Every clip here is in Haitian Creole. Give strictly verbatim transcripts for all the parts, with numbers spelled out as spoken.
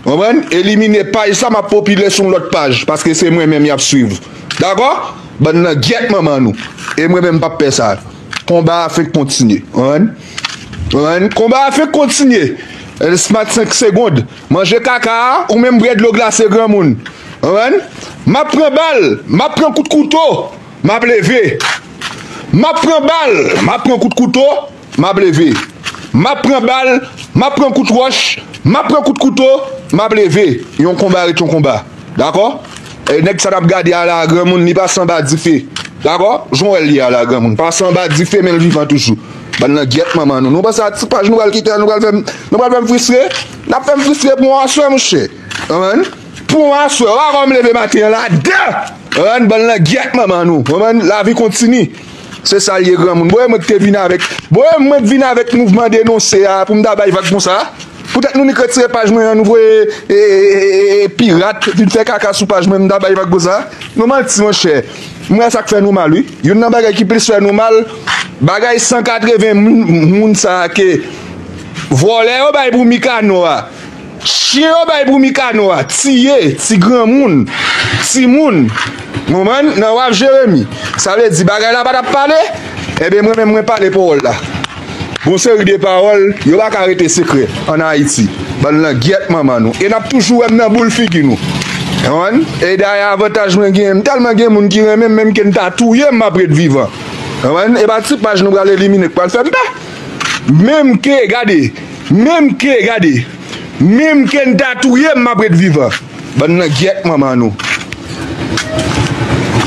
Konprann? Elimine paj sa, m ap popile sou yon lòt paj, paske se mwen menm y ap swiv. Dakò? Bann langyèt manman nou. E mwen menm m p ap pè sa. Konba a fenk kontinye. Konprann? Konprann? Konba a fenk kontinye. El Smart senk segonn. Manje kaka a, ou menm bwè dlo glase granmoun. Konprann? M ap pran bal, m ap pran kout kouto, m ap leve. M ap pran bal, m ap pran kout kouto, m ap leve. M ap pran bal, m ap pran kout wòch, m ap pran kout kouto, m ap leve. Yon konba ret yon konba. Dakò? E nèg sa n ap gade a la, granmoun, li pase anba dife. Dakò? Jan w wè l ye a la, granmoun. Pase anba dife, men l vivan toujou. Bann langyèt manman nou. Nou panse a ti paj nou pral kite a, nou pral fè m, nou pral fè m fristre? N ap fè m fristre pou yon aswè, monchè. Konprann? Pou yon aswè. Ou pa wè m leve maten an la, dan! Konprann? Bann langyèt manman nou. Konprann? Lavi kontini. Se sa l ye, granmoun. Bon, e mwen ki te vin avèk, bon, e mwen ki vin avèk mouvman denonse a pou m ta bay vag konsa. Poutèt nou nik retire paj mwen an, nou voye, e, e, e, e, e, pirat vin fè kaka sou paj mwen, m ta bay vag konsa. Nou manti, monchè. M wè sa k fè nou mal, wi. Youn nan bagay ki plis fè nou mal, bagay san katreven moun, moun sa a ke vòlè yo bay pou Mikano a. Chen yo bay pou Mikano a, tiye, ti granmoun, timoun, konprann, nan Waf Jeremi. Sa vle di bagay la pa t ap pale? Enben, mwen menm, mwen pale pawòl la. Gon seri de pawòl, yo pa ka rete sekrè ann Ayiti. Bann langyèt manman nou. E n ap toujou wè m nan boul figi nou. Konprann? E dayè avantaj mwen genyen, m tèlman gen moun ki renmen m, menm ke n ta touye m, m ap ret vivan. Konprann? E pa ti paj nou pral elimine k pral fè m pè. Menm ke, gade, menm ke, gade, menm ke n ta touye m, m ap ret vivan. Bann langyèt manman nou.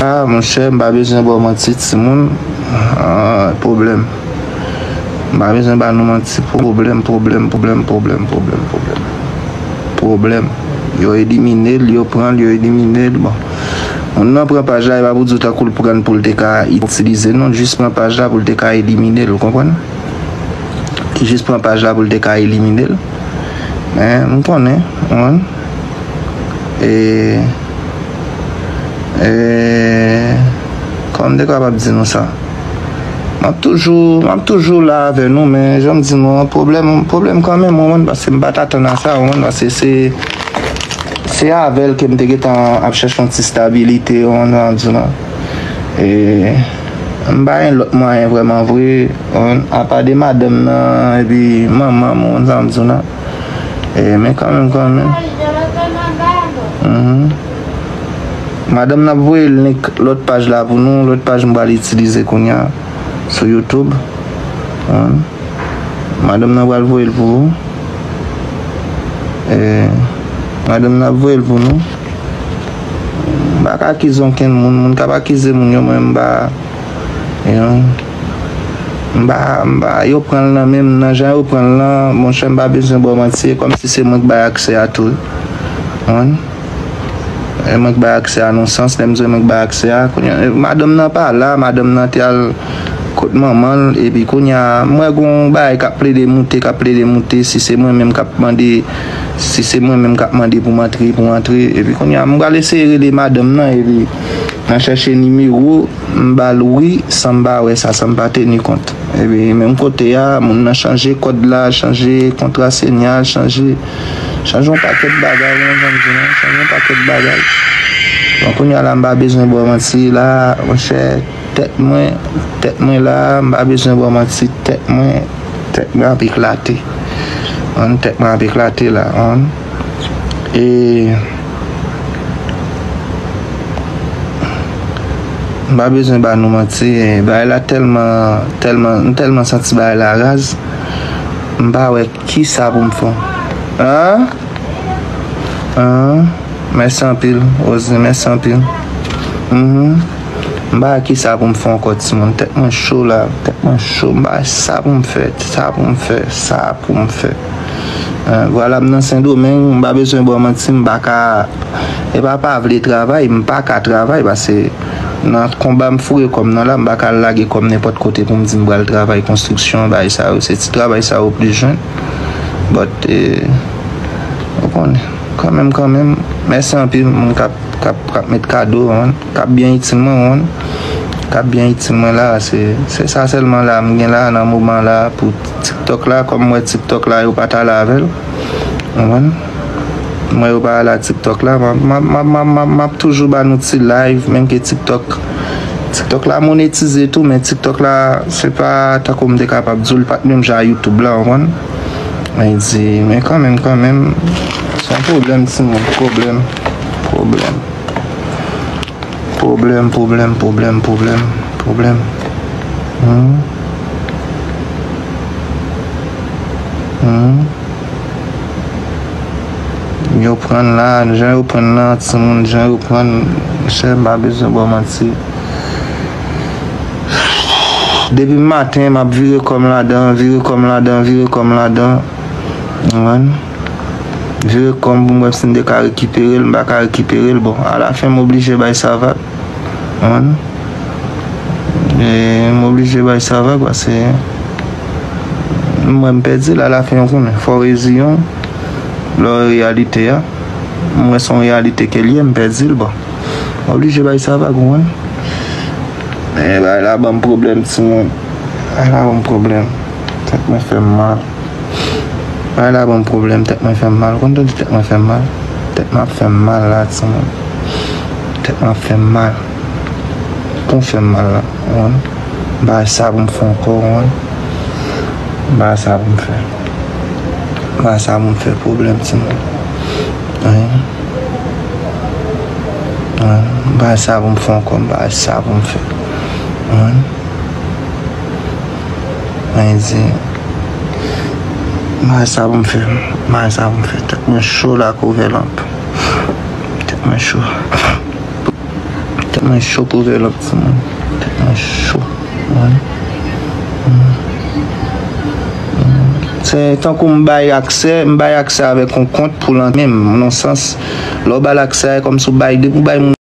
Ah, monchè, m pa bezwen ba w manti, timoun. Ah, pwoblèm. M pa bezwen ba nou manti, pwoblèm, pwoblèm, pwoblèm, pwoblèm, pwoblèm, pwoblèm. Pwoblèm. Yo elimine l, yo pran l, yo elimine l. Bon. Moun nan pran paj la, e pa pou di w tankou l pran l pou l te ka itilize, non, jis pran paj la pou l te ka elimine l, ou konprann? Li jis pran paj la pou l te ka elimine l. Men, m konnen, ou konprann? E, e, kòman m te kapab di nou sa? M ap toujou, m ap toujou la avè nou, men jan m di nou an, pwoblèm, pwoblèm kanmenm, ou konprann, paske m pa t atann a sa, ou konprann, paske se, se avè l ke m te gentan ap chèche yon ti stabilite, ou konprann sa m di w la. E, m pa gen lòt mwayen vrèman vre, ou konprann, apa de madanm nan, epi manman m, ou konprann sa m di w la. E, men kanmenm, kanmenm. Mhm. Madanm nan ap voye link lòt paj la pou nou, lòt paj m pral itilize kounye a sou YouTube. Hein? Madanm nan pral voye l pou ou. E, madanm nan ap voye l pou nou. M pa ka akize okenn moun, moun k ap akize moun yo, mwen m pa, you know, m pa, m pa, yo pran l nan men m, nan jan yo pran l lan, monchè, m pa bezwen ba w manti, e kòmsi se mwen k bay aksè a tou. Ou konprann? E mwen k bay aksè a nan sans, lè m di w e mwen k bay aksè a, kounye a, e, madanm nan pa la, madanm nan te al kot manman l, epi kounye a, m wè gon bagay k ap plede moute, k ap plede moute, si se mwen menm k ap mande, si se mwen menm k ap mande pou m antre, pou m antre, epi kounye a, m pral eseye rele madanm nan, epi nan chèche nimewo, m ba l wi, san m pa wè sa, san m pa teni kont. Epi menm kote a, moun nan chanje kòd la, chanje kontra senyal, chanje, chanje yon pakèt bagay, ou konprann sa m di w lan, chanje yon pakèt bagay. Bon, kounye a la, m pa bezwen ba w manti la, monchè, tèt mwen, tèt mwen la, m pa bezwen ba w manti, tèt mwen, tèt mwen ap eklate. An, tèt mwen ap eklate la, an. E, m pa bezwen ba nou manti, e, bagay la tèlman, tèlman, m tèlman santi bagay la raz, m pa wè kisa pou m fè. An? An? Mèsi anpil, Rosie, mèsi anpil. Mhm. M pa wè kisa pou m fè ankò, timoun. Tèt mwen cho la, tèt mwen cho. M pa wè sa pou m fè, sa pou m fè, sa pou m fè. Eh, vwala, m nan Sendomeng, m pa bezwen ba w manti, m pa ka, e pa pa vle travay, m pa ka travay, paske nan konba m foure kò m nan la, m pa ka al lage kò m nenpòt kote pou m di m pral travay konstriksyon, bagay sa yo, se ti travay sa yo plis jwenn. But, eh, ou konnen, kanmenm, kanmenm, mèsi anpil, moun k ap, k ap, k ap met kado, ou konprann, k ap byen itil mwen, ou konprann, k ap byen itil mwen la, se, se sa sèlman la m gen la, nan moman la, pou TikTok la, kòm m wè TikTok la, yo pa t ale avè l, ou konprann. Mwen yo pa al a TikTok la, m ap, m ap, m ap, m ap, m ap, m ap toujou ba nou ti live, menm ke TikTok, TikTok la monetize tou, men TikTok la, se pa tankou m te kapab di w, li pa t menm jan a YouTube la, w konprann? Men di, men kanmenm, kanmenm, se yon pwoblèm, timoun, pwoblèm, pwoblèm. Pwoblèm, pwoblèm, pwoblèm, pwoblèm, pwoblèm. Hmm. Hmm. Yo pran la, jan yo pran la, timoun, jan yo pran, chè, m pa bezwen ba w manti. Depi maten, m ap vire kò m ladan, vire kò m ladan, vire kò m ladan. Ou konprann? Vire kò m pou m wè si m te ka rekipere l, m pa ka rekipere l. Bon, alafen, m oblije bay sa vag. Ou konprann? E, m oblije bay sa vag, paske m wè m pèdi l, alafen, ou konnen. Fò w reziyen w, lè w wè reyalite a. M wè se yon reyalite ke l ye, m pèdi l, bon. M oblije bay sa vag, ou konprann? E, bagay la ban m pwoblèm, timoun. Bagay la ban m pwoblèm. Tèt mwen fè m mal. Bagay la ban m pwoblèm, tèt mwen fè m mal. Ou konn tande tèt mwen fè m mal? Tèt mwen ap fè m mal la, timoun. Tèt mwen ap fè m mal. Pou m fè m mal la, ou konn? M pa wè sa pou m fè ankò, ou konn? M pa wè sa pou m fè. M pa wè sa pou m fè, pwoblèm, timoun. Wi. Wi. M pa wè sa pou m fè ankò, m pa wè sa pou m fè. Wi. Mwen di, m pa wè sa pou m fè, m pa wè sa pou m fè. Tèt mwen cho la, Kouvelanp. Tèt mwen cho. Tèt mwen cho, Kouvelanp, timoun. Tèt mwen cho. Mwen, se tankou m bay aksè, m bay aksè avèk yon kont pou lan menm, nan sans, lè w ba l aksè, kòmsi w bay, depi w bay moun